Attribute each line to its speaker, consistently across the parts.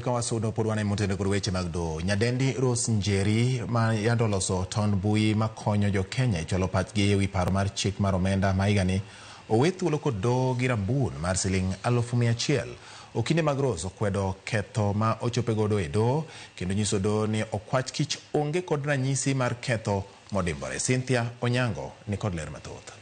Speaker 1: Ka wasudo pod wan e motende kod weche mag doho. Nyadendi Rose Njeri ma yande oloso tond mbui makonyo jo Kenya e chwalo pachgi ewi paro mar chik mar omenda ma higani owe thuolo kod doho gi rambun mar siling 100,000. Okinde mag Rose okwedo ketho ma ochope godo e doho kendo nyiso doho ni okwach kich onge kod ranyisi mar ketho modimbore. Cynthia Onyango ni kod ler mathoth.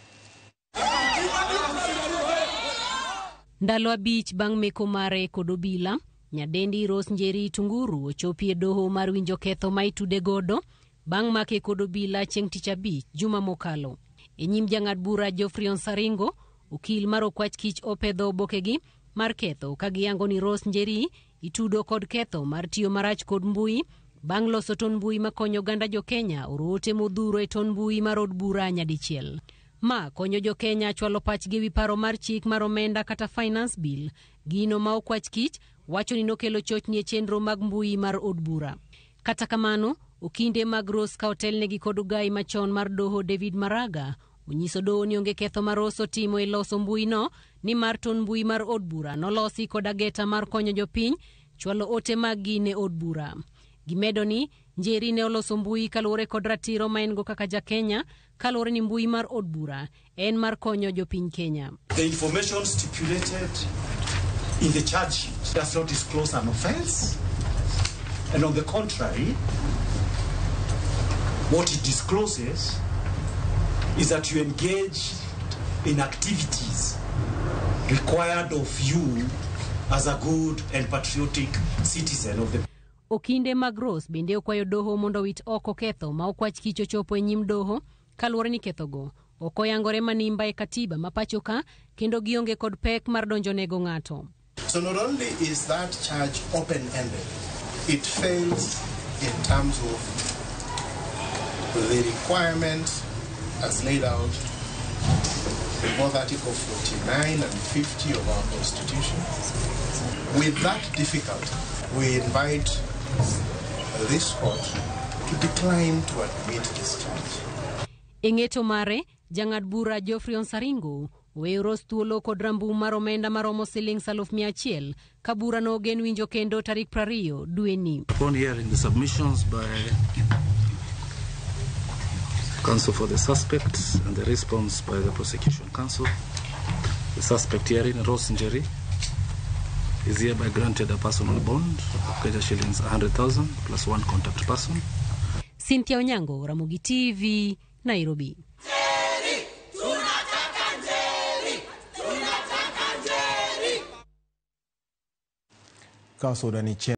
Speaker 2: Ndalo 5 bang' meko mare kod obila, nyadendi Rose Njeri Tunguru ochopi e doho mar winjo ketho ma itude godo bang' make kod obila chieng' tich abich juma mokalo. E nyim jang'ad bura Geoffrey Onsaringo, okil mar okwach kich opedho obokegi mar ketho ka giyango ni Rose Njeri itudo kod ketho mar tiyo marach kod mbui bang' loso ton mbui makonyo oganda jo Kenya oro ote modhuro e ton mbui mar od bura nyadichiel. Ma konyo jo Kenya chwalo pachgi ewi paro mar chik mar omenda kata finance bill. Gino ma okwach kich wacho ni nokelo chochni e chenro mag mbui mar od bura. Kata kamano, okinde mag Rose ka otelnegi kod ogai machon mar doho David Maraga onyiso doho ni onge ketho ma Rose otimo e loso mbui no, ni mar ton mbui mar od bura nolosi kod ageta mar konyo jopiny chwalo ote maggi ne od bura. Gimedo ni Njeri ne oloso mbui kaluwore kod ratiro ma en go kaka ja Kenya, kaluwore ni mbui mar od bura en mar konyo jopiny Kenya.
Speaker 3: The information stipulated in the charge sheet does not disclose an offense, and on the contrary, what it discloses is that you engage in activities required of you as a good and patriotic citizen of the.
Speaker 2: Okinde mag Rose bende okwayo doho mondo owit oko ketho ma okwach kich ochopo e nyim doho kaluwore ni kethogo ok oyangore manimba e katiba ma pacho ka kendo gionge kod pek mar donjonego ng'ato.
Speaker 4: So not only is that charge open-ended, it fails in terms of the requirements as laid out in both Article 49 and 50 of our Constitution. With that difficulty, we invite this court to decline to admit this charge.
Speaker 2: E ng'eto mare, jang'ad bura Geoffrey Onsaringo oweyo Rose thuolo kod rambum mar omenda maromo siling 100,000 ka bura no ogen winjo kendo tarik 20 dweni.
Speaker 5: Upon hearing the submissions by counsel for the suspect and the response by the prosecution counsel, the suspect herein, Rose Njeri, is hereby granted a personal bond of Kenya shillings 100,000 plus one contact person.
Speaker 2: Cynthia Onyango, Ramogi TV, Nairobi.
Speaker 1: Ka osudo ni